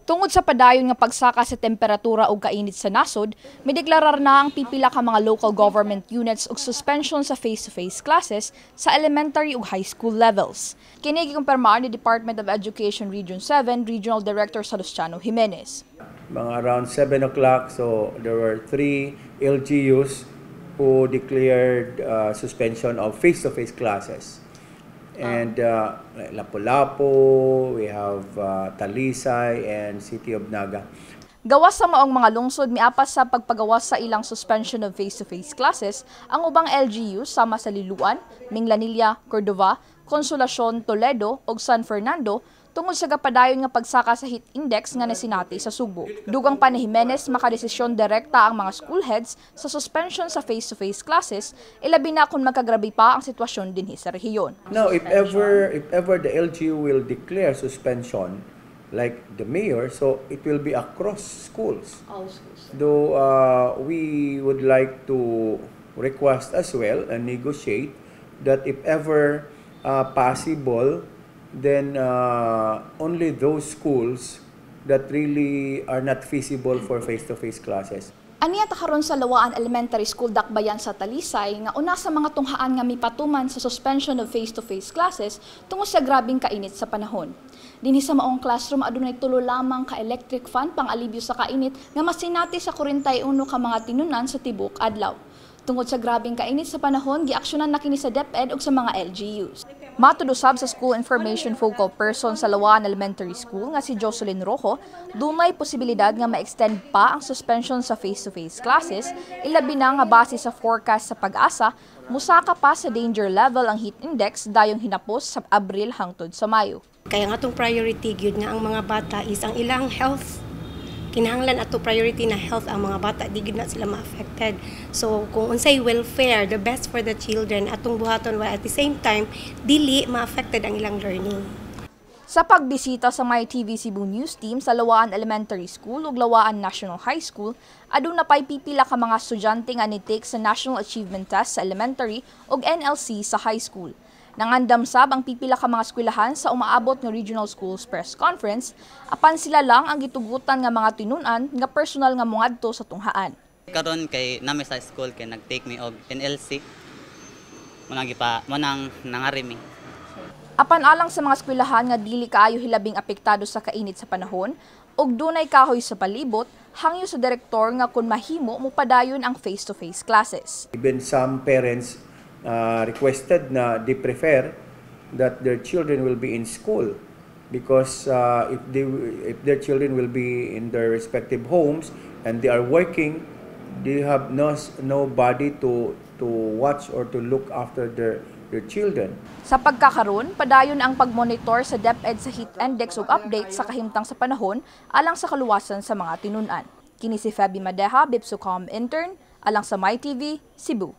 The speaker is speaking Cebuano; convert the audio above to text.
Tungod sa padayon nga pagsaka sa temperatura ug kainit sa nasod, mideklarar na ang pipila ka mga local government units og suspension sa face-to-face classes sa elementary ug high school levels. Kini gikumpirmar ni Department of Education Region 7 Regional Director Salustiano Jimenez. Mga around 7 o'clock, so there were three LGUs who declared suspension of face-to-face classes. And Lapu-Lapu, we have Talisay, and City of Naga. Gawas sa maong mga lungsod, miapas sa pagpagawas sa ilang suspension of face-to-face classes ang ubang LGU sama sa Liloan, Minglanilla, Cordova, Consolacion, Toledo ug San Fernando tungod sa gapadayon nga pagsaka sa heat index nga nasinati sa Sugbo. Dugang pa ni Jimenez, makadesisyon direkta ang mga school heads sa suspension sa face-to-face classes, ilabi na kung magkagrabe pa ang sitwasyon dinhi sa rehiyon. Now, if ever the LGU will declare suspension, like the mayor, so it will be across schools. All schools. Though we would like to request as well and negotiate that if ever possible, then only those schools that really are not feasible for face-to-face classes. Aniya ta karon sa Lawaan Elementary School, Dakbayan sa Talisay, nga una sa mga tunghaan nga mipatuman sa suspension of face-to-face classes tungod sa grabing kainit sa panahon. Dinhi sa maong classroom, adunay tulo lamang ka electric fan pang-alibyo sa kainit nga masinati sa 41 ka mga tinunan sa tibuok adlaw. Tungod sa grabing kainit sa panahon, giaksyonan na kini sa DepEd ug sa mga LGUs. Matud usab sa School Information Focal Person sa Lawaan Elementary School nga si Jocelyn Rojo, dunay posibilidad nga ma-extend pa ang suspension sa face-to-face classes, ilabi na nga base sa forecast sa PAGASA, musaka pa sa danger level ang heat index dayong hinapos sa Abril hangtod sa Mayo. Kaya nga atong priority gyud nga ang mga bata is ang ilang health. Kinahanglan ato priority na health ang mga bata, di gyud na sila ma-affected. So kung unsay welfare, the best for the children atong buhaton while at the same time dili ma-affected ang ilang learning. Sa pagbisita sa MyTV Cebu News Team sa Lawaan Elementary School ug Lawaan National High School, aduna pay pipila ka mga estudyante nga ni-take sa National Achievement Test sa elementary ug NLC sa high school. Nangandam sab ang pipila ka mga eskwelahan sa umaabot nga Regional Schools Press Conference, apan sila lang ang gitugutan nga mga tinunan nga personal nga mongadto sa tunghaan. Karon kay nami sa school kay nag-take mi og NLC. Munang gipa munang nangari mi. Apan alang sa mga eskwelahan nga dili kaayo hilabing apektado sa kainit sa panahon ug dunay kahoy sa palibot, hangyo sa direktor nga kun mahimo mopadayon ang face-to-face classes. Even some parents requested na they prefer that their children will be in school because if their children will be in their respective homes and they are working, they have nobody to watch or to look after their children. Sa pagkakaron, padayon ang pagmonitor sa DepEd sa heat index ug update sa kahimtang sa panahon alang sa kaluwasan sa mga tinunan. Kini si Feby Madeja, Bipsocom intern, alang sa MyTV, Cebu.